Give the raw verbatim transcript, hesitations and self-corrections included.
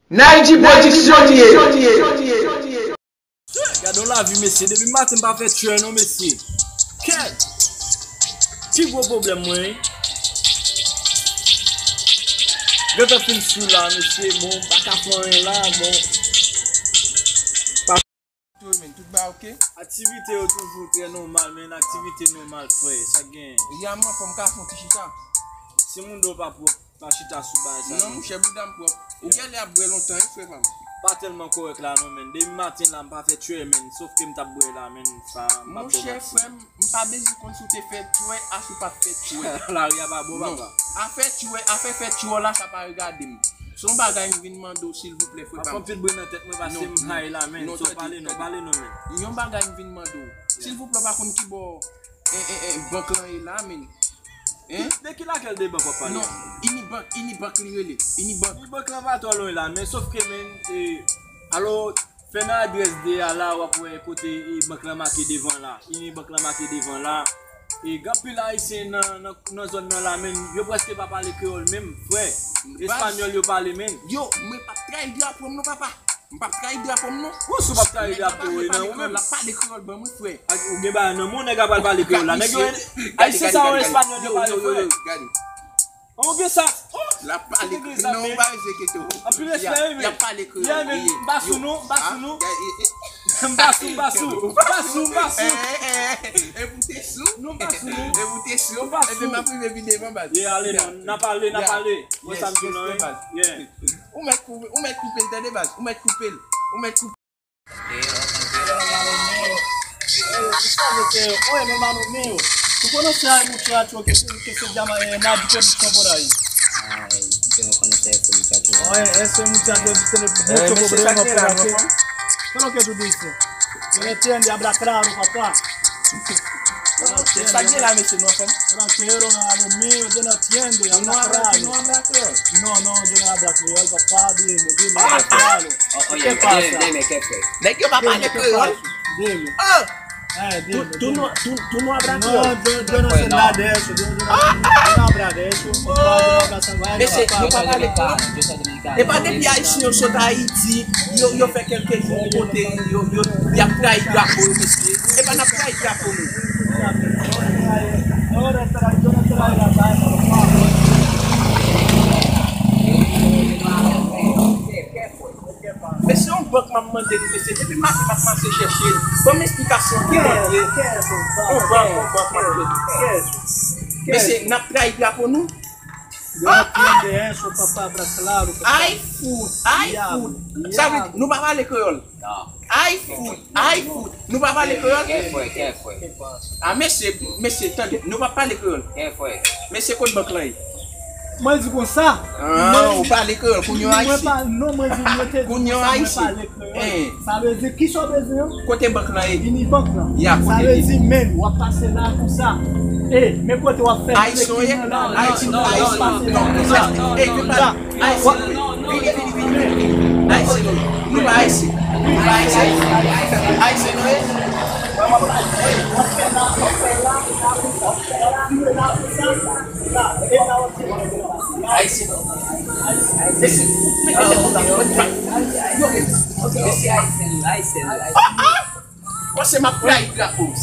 Naiji Production li ye. Gade yon lavi mesye, depi maten m pa fè tchwè non mesye. Kèt! Pi gwo pwoblèm mwen wi. Gentan fin sou la mesye, bon, m pa ka fè anyen la, bon. Tou men, tout ba oke? Aktivite yo toujou trè nòmal, men aktivite nòmal frè, sa k genyen? Ya m anfòm, ka fè yon ti chita? Si mouda w pa pwòp, pa chita sou bagay sa Non, non. Monchè, bouda m pwòp. Ou genlè ap bwè lontan wi, frè pa m. Pa tèlman kòrèk la non, men. Depi maten la, m pa fè tchwè, men. Sof ke m t ap bwè la, men. Sa, m pa bwè Monchè, maten. Frè m, m pa bezwen konn si w te fè tchwè, a si w pa t fè tchwè. Lari a pa bon, Non. Papa. Afè tchwè, afè fè tchwè la, sa pa regade m. Se yon bagay m vin mande w, silvouplè, frè Pa pa fè m. Pil bri nan tèt mwen, paske Non, m non, hay la, men. non, So, tande, pale non, tande. Pale non, men. Yon bagay m vin mande w. Silvouplè, w pa konn ki bò, e, e, e, bank lan ye la, men. Hein? De ki lakèl de bank w ap pale? Non, Unibank, Unibank li rele. Unibank. Unibank lan pa twò lwen la, men sof ke, men, e, alò, fè nan adrès de a la, w ap wè kote, e, bank lan make devan la. Unibank lan make devan la. E, gen anpil Ayisyen nan, nan, nan zòn nan la, men, yo prèske pa pale kreyòl menm, frè. Espanyòl yo pale, men. Yo, mwen p ap trayi drapo m non, papa. M p ap trayi drapo m non. Ou sou p ap trayi drapo w, e nan ou menm. L ap pale kreyòl ban mwen, frè. Ak ou gen bagay nan men w, nèg ap pral pale kreyòl la. Nèg yo, Ayisyen sa yo, Espanyòl yo pale, frè. Gade. Ou gen sa? Oh! L ap pale Gade kreyòl. sa, Non, men. Ou pa vle se kete w. Anpil respè, wi, men. L ap pale kreyòl. Yeah, men. M pa sou nou, m pa sou nou. Ah, gade, e, e. M pa sou, m pa sou, m pa sou, m pa sou. E, e, e, e pou te sou. Nou pa sou nou. E pou te sou. Nou pa E sou. men m ap rive pi devan, baz. Yeah, ale non. N ap pale, n ap pale. Mwen sa m di non, wi. Yeah. Ou mèt koupe, ou mèt koupe l, tande, baz. Ou mèt koupe l. Ou mèt koupe. Ou konnen se ay muchacho que se, que se llama, eh, Naji Production por ahí? Ay, yo no conoce a ese muchacho. Oye, ese muchacho tiene mucho problema por aquí. ¿Qué es lo que tú dices? Yo no entiende, habla claro, papá. Sa gen la, mesye, nou anfòm? Tranquilo, hermano mío, yo no entiende, habla claro. No, no, yo no habla criollo, papá, dime, dime, habla claro. ¿Qué pasa? Nèg yo pa pale kreyòl. Dime. Ah! Eh, dime, Tú no, dime. tú, tú no hablas No, kreyòl. yo, yo no sé nada de eso, yo, yo no, yo no habla de eso, compadre, no habla esa vaina, Mesye, nou pa papá, pale dime. kreyòl. E pa depi Ayisyen yo sot Ayiti, yo, yo fè kèlke jou yon kote, yo, yo, y ap trayi drapo yo, mesye. E pa n ap trayi drapo nou. Ahora trae, yo no trae la vaina, papá. Mesye, yon bank m ap mande nou, mesye. Depi maten m ap mache chèche l. Ban m esplikasyon ki bank ye. Yon bank, yon bank m ap mande. Mesye, n ap trayi drapo nou. Yo no entiende eso, papá, habla claro, papá. Ay fout, ay fout. Sa vle di, nou pa pale kreyòl. Ay fout, ay fout. Nou pa pale kreyòl. A mesye, mesye, tande, nou pa pale kreyòl. Mesye, kot bank lan ye? Mwen di konsa. Ah, ou pale kreyòl, kounye a Mwen Ayisyen. pa, non, mwen di, mwen te di Kounye a konsa, mwen Ayisyen. pale kreyòl. Eh. Sa vle di, ki sa w bezwen an? Kote bank lan ye? Unibank lan. Ya, Sa kote vle li? di, men, w ap pase la konsa. E, men kote w ap fè Ayisyen ye? non, non, Ayisyen, non, Ayisyen, non, non, non, non, non, Ayisyen, non, Ayisyen, non, non, non, Ayisyen, vini, vini, vini, vini. Ayisyen, nou pa Ayisyen, nou pa Ayisyen, Ayisyen, nou ye? Ayisyen, mesye, mesye, mesye, Ayisyen, Ayisyen, Ayisyen. Panse m ap trayi drapo m.